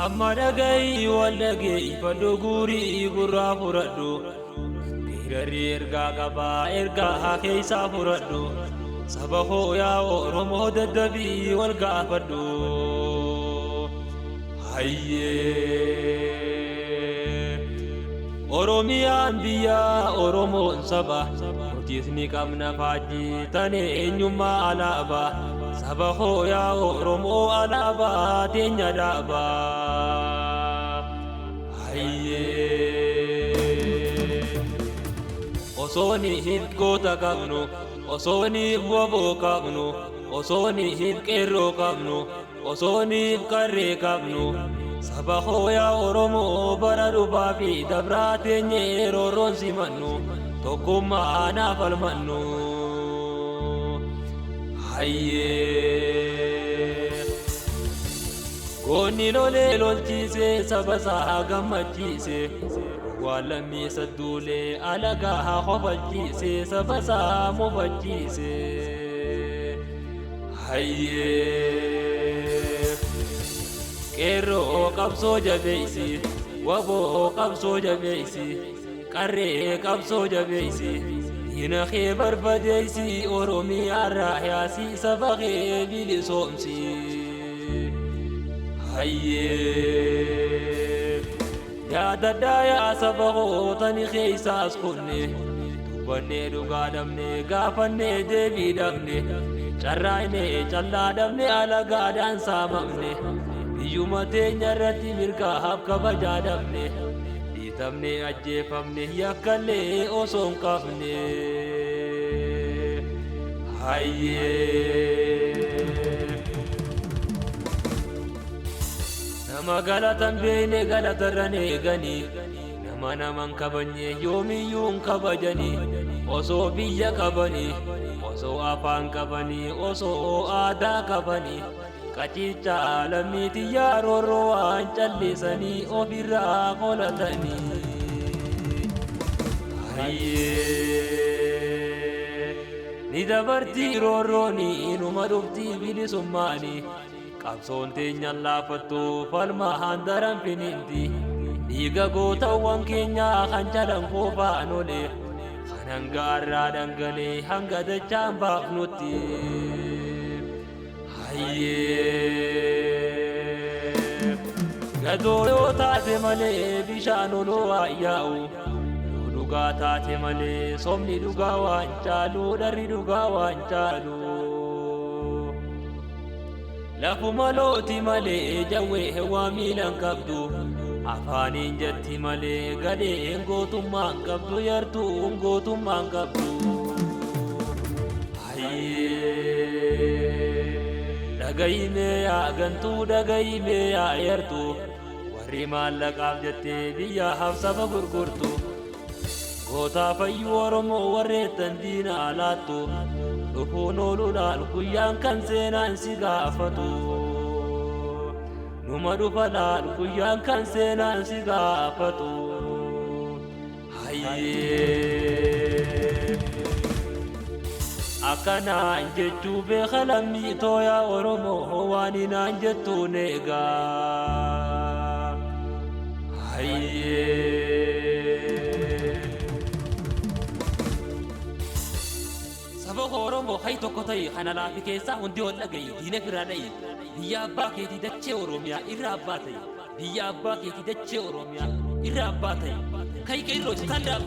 Amma dhaga'i wal dhageeffadhu guurii gurraa fudhadhu. Geerarri ergaa qabaa ergaa keessaa fudhadhu. Saba koo yaa Oromoo daddabii wal gaafadhu. Hayyee. Oromiyaan biyya Oromoon saba. Nutis ni qabna faajjii tane eenyummaa alaabaa. Saba koo yaa Oromoo alaabaa teenya dhaabaa. Hayyee. Osoo ni hin goota qabnu, osoo ni waboo qabnu, osoo ni hin qeerroo qabnu, osoo ni qarree qabnu. Saba koo yaa Oromoo bara dhufaa fi dabraa teenyee roorroon simannu, tokkummaa anaaf falmannu. Hayyee. Goonni lolee lolchiise saba isaa gammachiise. Waan lammii sadduulee alagaa kofalchiise saba isaa mufachiise. Hayyee. Qeerroo qabsoo jabeessi, waboo qabsoo jabeessi, qarree qabsoo jabeessi. Diina kee barbadeessi, Oromiyaa irraa yaasi, saba kee bilisoomsi. Hayyee. Yaadadhaa yaa saba koo tani keessaas kunne. Dubbannee dhugaa dhabne, gaafannee deebii dhabne. Carraaqnee callaa dhabne, alagaadhaan saamamne. Biyyuma teenya irratti mirgaaf kabajaa dhabne. Dhiitamne ajjeefamne yakkallee osoo hin qabne. Hayyee. Nama galatan beekne galatarran eeganii. Nama naman kabajne yoomiyyuu hin kabajanii. Osoo biyya qabanii, osoo afaan qabanii, osoo aadaa qabanii. Qaciicha lammii xiyyaa roorroo waan callisanii ofirraa qolatanii. Hayyee. Ni dabartii roorrooni inuma dhuftii bilisummaani. Qabsoon teenyaan laafattu falma handaran finiinti. Dhiiga gootawwan keenyaa kan calan qofaan oole. Kan hanga har'aa dhangalee hanga dachaan baafnutti. Hayyee. Gadoo yoo taate malee bishaan oloo waan yaa'u. Yoo dhugaa taate malee sobni dhugaa waan caalu dharri dhugaa waan caalu. Lafuma looti malee jawwee waa miilan qabdu. Afaaniin jetti malee gadheen gootummaan qabdu yartuun gootummaan qabdu. Hayyee. Dhagayimee yaa gantuu dhagayimee yaa yartuu. Warri maallaqaaf jettee biyyaaf saba gurgurtu. Gootaa fayyuu Oromoo warreettan diina laattu. Dhufuun oolu laal guyyaan kan seenaan si gaafatu. Numa dhufa laal guyyaan kan seenaan si gaafatu. Hayyee. Akkanaan jechuu beeka lammii tooyaa Oromoo waan hinaan jettuun eegaa. Hayyee. Saba koo Oromoo hay tokko ta'i kana laafi keessaa hundi ol dhaga'i diina firaa dha'i. Biyya abbaa keetii dachee Oromiyaa irra abbaa ta'i. Biyya abbaa keetii dachee Oromiyaa irra abbaa ta'i. Kai qeerroo stand up.